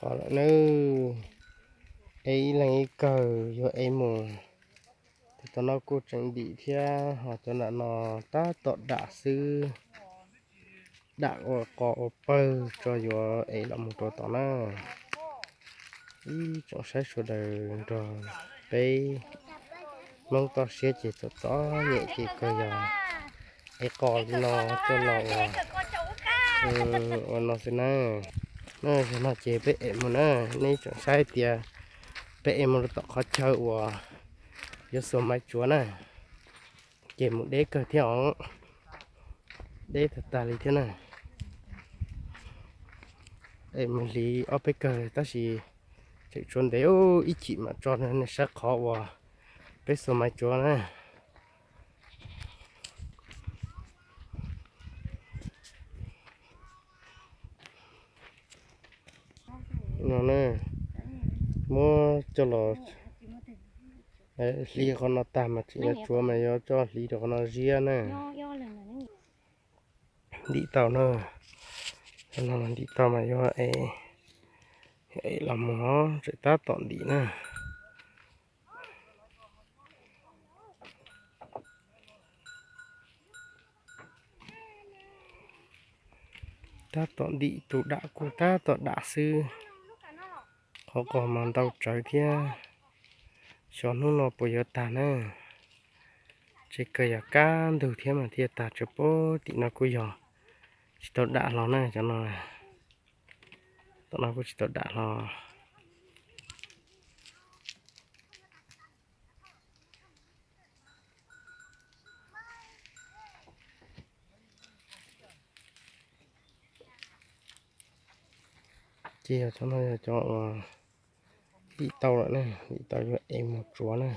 Qos lawm na, ev ib leeg ib kawg yuav ev mus. Tus tom no kuj tseem ntim thiab, ho cov nram no tab tom dam xwb. Dam ua qos ua pawg tso yuav ev los mus rau tom na. Ib tsoom saib sawv daws nrog peb Hmoob toj siab ces txom txom nyem ces kawg yog ev qos li no coj los ua, ua no xwb na. Na, yog no ces peb ev mus na, nej tseem saib tias peb ev mus rau tom qhov chaw uas yuav xuas maiv tsuav na, ces mus deb kawg thiab os, deb tag tag li thiab na. Ev mus hliv ob peb kawg tab sis tseem tshuav ntev ib chim mam tso nej saib qhov uas peb xuas maiv tsuav na. No na, muab coj los hliv qhov no tag mas tseem yuav tsuav mas yuav coj hliv rau qhov no ziab na. Ntim tau na, no ntim tau mas yuav ev los mus os, tseem tab tom ntim na. Tab tom ntim, tus dam kuj tab tom dam xwb. Qhov qos mas ntau tsawv thiab. Xyov hnub no puas yuav tag na. Tseem kawg yog kaj ntug thiab mas thiaj tag, tseem puag tim no kuj yog tsis tau dam hlo na, cov no, tom no kuj tsis tau dam hlo. Ces yog cov no yog cov uas dim tau lawm na, dim tau yuav ev mus tsuav na.